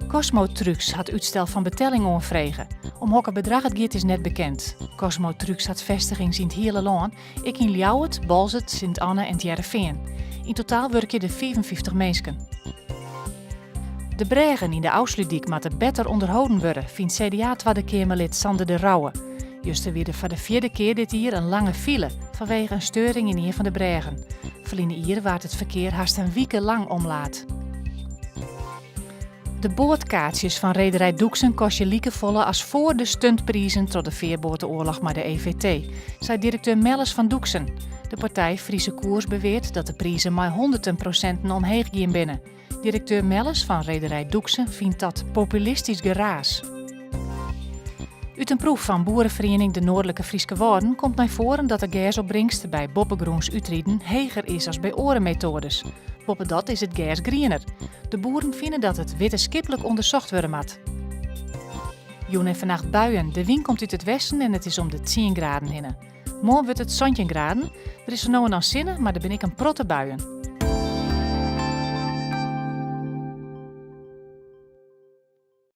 Cosmo Trucks hat útstel fan betelling oanfrege. Om hokker bedrach it giet is net bekend. Cosmo Trucks hat festigings yn it hiele lân, ek yn Ljouwert, Boalsert, Sint Anne en It Hearrenfean. Yn totaal wurkje der 55 minsken. De brêgen yn de Ofslútdyk moatte better ûnderholden wurde, fynt CDA-Twadde Keamerlid Sander de Rouwe. Juster wie der foar de fjirde kear dit jier in lange file fanwege in steuring yn ien fan de brêgen. Ferline jier waard it ferkear hast in wike lang omlaat. De boatkaartsjes fan rederij Doeksen kostje likefolle as foar de stuntprizen troch de fearboateoarloch mei de EVT, seit direkteur Melles fan Doeksen. De partij Friese Koers beweart dat de prizen mei honderten prosinten omheech gien binne. Direkteur Melles fan rederij Doeksen fynt dat populistysk geraas. Ut in proef fan boereferiening De Noardlike Fryske Wâlden komt nei foaren dat de gersopbringst by boppegrûns útriden heger is as by oare metoades. Boppedat is it gers griener. De boeren fine dat it wittenskiplik ûndersocht wurde moat. Jûn en fannacht buien, de wyn komt út it westen en it is om de tsien graden hinne. Moarn wurdt it 17 graden. Der is sa no en dan sinne, mar der binne ek in protte buien.